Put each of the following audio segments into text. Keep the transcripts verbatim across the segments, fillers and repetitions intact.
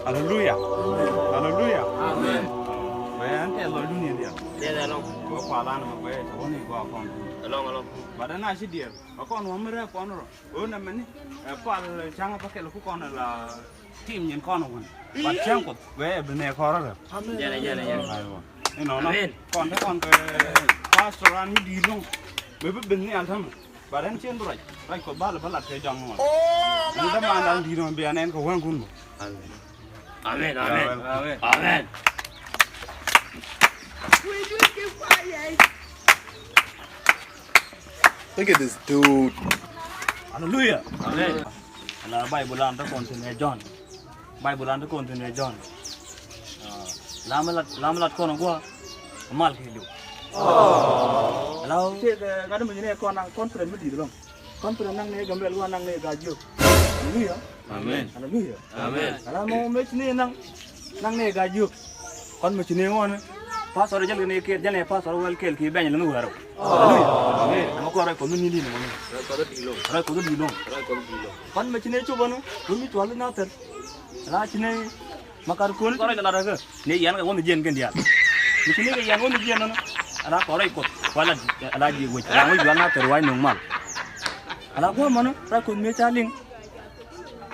Aleluya. Aleluya. Amen. Bɛ ɛn tɛth lɔcdun in diaal. Tɛth ɛlɔ̱ŋ. Bɛ kualan mɛ bɛ tɔ̱ ni gɔaa kɔn. Ɛlɔ̱ŋ, ɛlɔ̱ŋ. Bat ɛn a ci diɛɛr. Bɛ kɔn wä mi rɛɛ kɔn rɔ. Ɣöö nɛmɛni ɛ pal ca̱ŋ bä kɛl ku kɔn la tim nyin kɔn wän. Bat cäŋ Kuoth bɛ ɛ bi nɛ kɔn rɔ rɛ. Jɛnɛ, jɛnɛ, jɛnɛ. Aiwa. Inɔnɔ. Amen. Kɔn te kɔn kɛ pastor an mi di̱i̱t lɔ̱ŋ. Bɛ bi ben nhial tämɛ. Bat ɛn cien bi ruac, ruac Kuɔth bal bä lat kɛ jɔŋ ŋuɔn. Ɛn dämandan di̱i̱t ŋuɔn bia nɛn kɛ wäŋkun bä. Amen. Amen, amen. Amen. Amen. Look at this dude. Hallelujah. Amen. Ala Bible an ta kɔn tin ɛ John. Bible an ti kɔn thi̱n ɛ Jɔ̱ɔ̱n. Lam lat, lam lat kɔn a gua̱a̱. Mal kɛ liw. Ala. Tëëkɛ ŋa̱t mi nyin ɛ kɔn naŋ conference mi di̱i̱t ɛlɔ̱ŋ. Conference naŋ ni Gambɛl wa naŋ ni Gajiok. Hallelujah. Amen. Hallelujah. Amen. Ala mɔ mec ni naŋ, naŋ ni Gajiok. Kɔn mi ci ni ŋuɔ̱n. Pastor jäl kɛ ni kɛɛl, jäl ni pastor wäl kɛɛl ki bɛny lɛ ni wärä. Hallelujah. Amen. Ɛmɛ kɔn rɛy kɔn mi ni di̱i̱n mɔ ni. Rɛy kɔn mi di̱i̱t ɛlɔ̱ŋ. Rɛy kɔn mi di̱i̱t ɛlɔ̱ŋ. Kɔn mi ci ni cop ɛn, kɔn mi cual ni nathɛr. Ala ci ni makar kɔn kɔn rɛy la lat ɛ kɛ. Ni yɛn kɛ wä mi jiɛn kɛn diaal. Mi ci ni kɛ yɛn wä mi jiɛn nɔnɔ. Ala kɔn rɛy Kuɔth. Wala ala jiɛ wec. Ala wec wala na tɛr wac nuŋ mal. Ala guɔ mɔnɔ rɛy Kuɔth mi ca liŋ.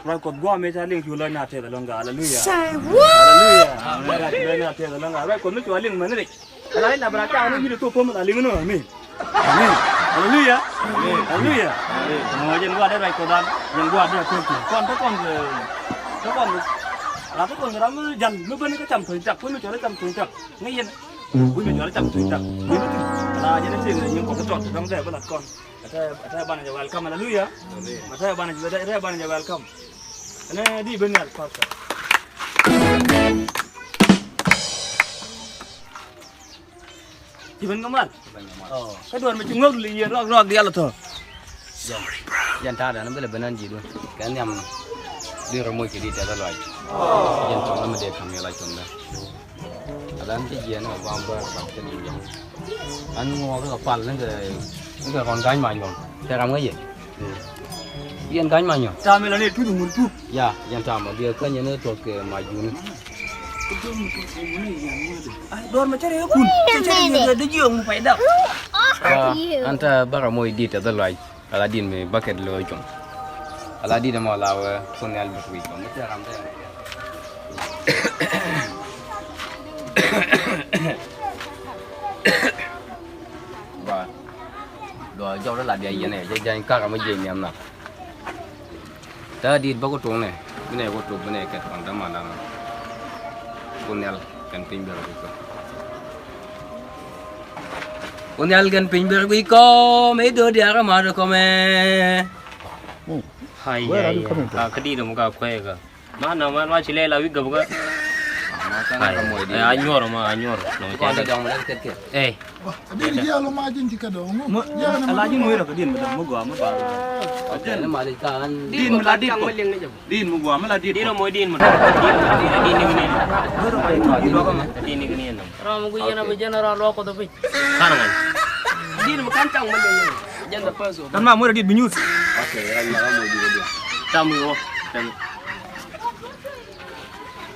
Rɛy Kuɔth guɔ mi ca liŋ cu lɔc na tɛth ɛlɔ̱ŋ gaa. Hallelujah. Say what? Hallelujah. Amen. Lɔc na tɛth ɛlɔ̱ŋ gaa. Rɛy Kuɔth mi cu liŋ mɛn rɛy. Ala ila bra ca ni wi̱i̱ thok pom la liŋ nɔ. Amen. Amen. Hallelujah. Amen. Hallelujah. Amen. Mɔ jɛn gua̱a̱r dee ruac kɔn dan. Jɛn gua̱a̱r dee kueŋ kueŋ. Kɔn te kɔn kɛ, te kɔn kɛ. Ala te kɔn kɛ ram mi jal mi ben kä cam tuny tak. Kueŋ mi cɔl cam tuny tak. Ŋäc yɛn. Kueŋ mi cɔl cam tuny tak. Kueŋ mi tuny. Ala jɛn te ŋäc yɛn kɔn te tɔt. Dɔŋ dee bä lat kɔn. Ata, ata banɛ jɛ welcome. Hallelujah. Amen. Ata banɛ jɛ, ata banɛ jɛ welcome. Ɛnɛ di ben yal pastor. Ci ben kä mal. Kä duɔ̱ɔ̱r mi ci ŋuäk li yɛn ruak ruak diaal tɔ. Jɛn ta̱a̱ dan bi lɛ ben an ji̱ duɔ̱n kɛ nhiam. Di rɔ moc kɛ di tɛth a lɔac. Jɛn cuɔ̱ŋ mi dee ka̱m yɛ la cuɔ̱ŋ dɛ. A dan ti jiɛn a guam bär bak kɛ ni jɛn. An ŋuɔk kɛ pal ni kɛ, ni kɛ kɔn ga̱ny ma nyuɔ̱n. Tɛ ram kä yɛ. Yɛn ga̱ny ma nyuɔ̱n. Ta̱a̱ mi la ni tuth ŋun tuth. Ya, yɛn ta̱a̱ ma biɛ käny yɛn tuɔth kɛ ma juni. Dɔr ma cɛ rɛ kun cɛ cɛ rɛ yɛ dee jiɔŋ mu pay dap. An ta bara moc dit a dhɛ luac. Ala din mi bucket lo cum. Ala dit mɔ la wee kun yal bik wi̱i̱ kɔm mi cɛ ram dee. Ba dua jɔk la dia yɛn ɛ jɛ jany kaka mi jɛ niam na. Ta dit ba ko tung ne. Bi ne ko tuk bi ne kɛt kɔn dama dama. Kun yal kɛn piny bɛ rɔ ko. Kun yal kɛn piny bɛ rɔ ko. Mi do dia ka ma do kɔmɛ. Hai, hai, hai. Ka di dum ka kwɛ ka. Ma na ma wa ci lɛ la wi gab ka. Hai. A nyuɔr ma a nyuɔr. No cɛ da. Eh. Din jialo ma jin ci ka do. Mo ala jin mo ira ka din mo mo gwa mo ba. Din ma le kan. Din mo la dit. Din mo gwa mo la dit. Din mo din mo. Din ni ni. Din ni ni. Ram gu yena bi general lo ko do bi. Kan ngan. Din mo kan tang mo le. Jɛn the first one. Kan ma mura dit bi news. Okay, ya ma mo dit. Tamu yo. Tamu.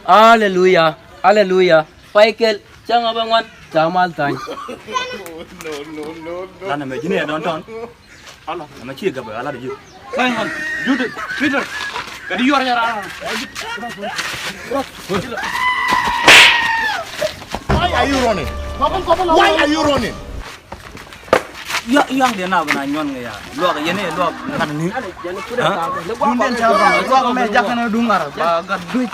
Hallelujah. Hallelujah. Paikel. Cäŋ a bä ŋuan. Ca mal thany. No, no, no, no. Lan mɛ ji̱n ɛ dɔn tɔn. Ala mɛ ci gabɛ ala di ji̱. Simon, Judas, Peter. Kɛ di yuɔr yɛra. Why are you running? Why are you running? Yaŋ diɛ na bɛ na nyuɔn ŋɛ ya luak yɛn ɛ luak ŋa̱t ni. Dun den ca ba luak mɛ jakɛ na duŋ ŋa̱r ba gat duc.